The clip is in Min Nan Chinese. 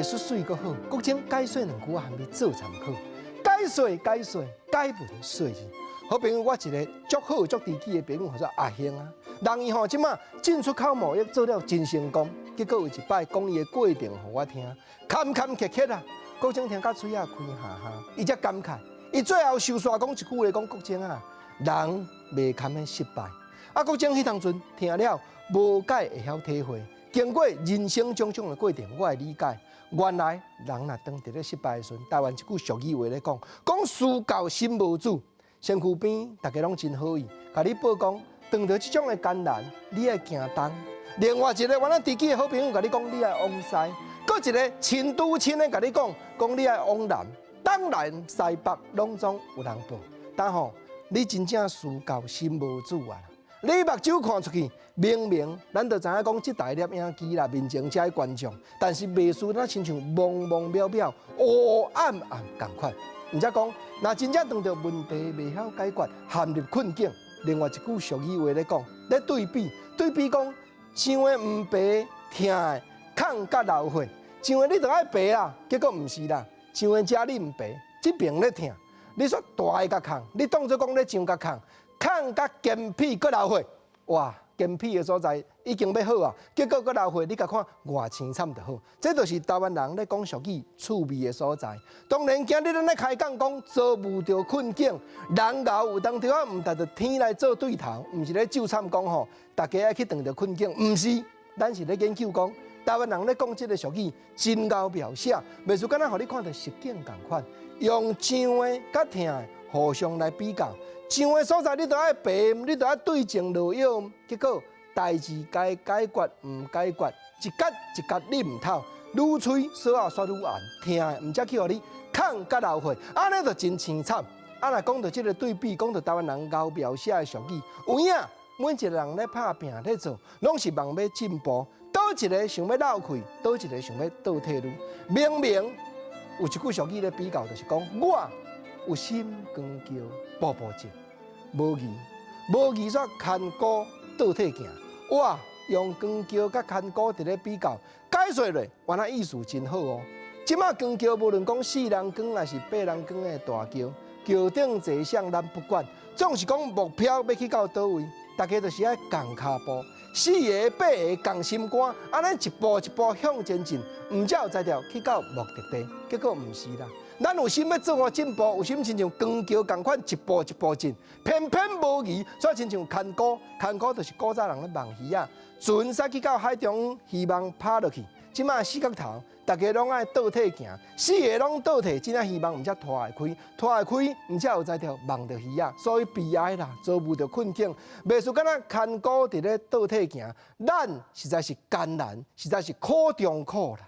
術媠閣好。國清解說兩句，我含你做參考。解說解說解文說字。好朋友，我一个足好足知己的朋友，號做阿興啊。人伊吼這馬進出口貿易做了真成功，結果有一擺講伊的過程予我聽，坎坎坷坷啊。國清聽甲喙仔開哈哈，伊才感慨，伊最後收煞講一句話，講國清啊，人袂堪欲失敗。啊，國清彼當陣聽了無解會曉體會，經過人生種種的過程，我會理解，原來人若當佇咧失敗的時陣，台灣一句俗語話咧講，講事到心無主。身軀邊大家攏真好意，共你報講，當著這種的艱難，你愛行東。另外一個原來知己的好朋友共你講，你愛往西。閣一个親拄親的共你講，講你愛往南。東南西北攏總有人報，但吼，你真正事到心無主啊！你目睭看出去，明明咱都知影講這台攝影機啦，面前這的觀眾，但是袂輸咱親像濛濛渺渺、烏烏暗暗仝款。毋才講，若真正當著問題袂曉解決，陷入困境，另外一句俗語話咧講，咧對比，對比講，上的毋白疼的空佮流血，上的你著愛白啦，結果毋是啦，上的遮你毋白，這爿咧疼，你煞大个共空，你當做講咧上共空，空佮堅疕閣流血，哇！堅疕的所在已經欲好啊，結果閣流血，你共看偌凄慘就好。這就是台灣人咧講俗語趣味的所在。當然，今日咱咧開講講遭遇著困境，人𠢕有當時仔毋值著天來做對頭，毋是咧咒慘講吼，大家愛去當著困境，毋是，咱是咧研究講台灣人咧講這个俗語真𠢕描寫，袂輸敢若予你看著實景仝款，用上的佮疼的互相來比較。上的所在你都愛爬，你都愛對症落藥，結果代誌該解決毋解決，一角一角你毋透，愈吹索仔煞愈紅，疼的毋才去予你空佮流血，按呢就真凄慘。啊，若講著這个對比，講著台灣人𠢕描寫的俗語，有影每一个人咧拍拚咧做，攏是望欲進步，佗一个想欲落氣，佗一个想欲倒退嚕。明明有一句俗語咧比較，就是講我有心鋼橋步步進。無疑，無疑煞牽孤倒退行。哇，用鋼橋佮牽孤佇咧比較，解說咧，原來意思真好哦。這馬鋼橋無論講四人扛抑是八人扛的大橋，橋頂坐啥咱不管，總是講目標欲去到佗位，大家就是愛仝跤步，四个八个仝心肝，按呢一步一步向前進，毋才有才調去到目的地。結果毋是啦。咱有心欲做予進步，有心親像鋼橋仝款一步一步進，偏偏無疑，煞親像牽孤，牽孤就是古早人咧網魚仔，船駛去到海中，漁網拋落去，這馬死角頭，大家攏愛倒退行，四个攏倒退，這領漁網毋才拖會開，拖會開，毋才有才調網著魚仔，所以悲哀啦，遭遇著困境，袂輸敢若牽孤佇咧倒退行，咱實在是艱難，實在是苦中苦啦。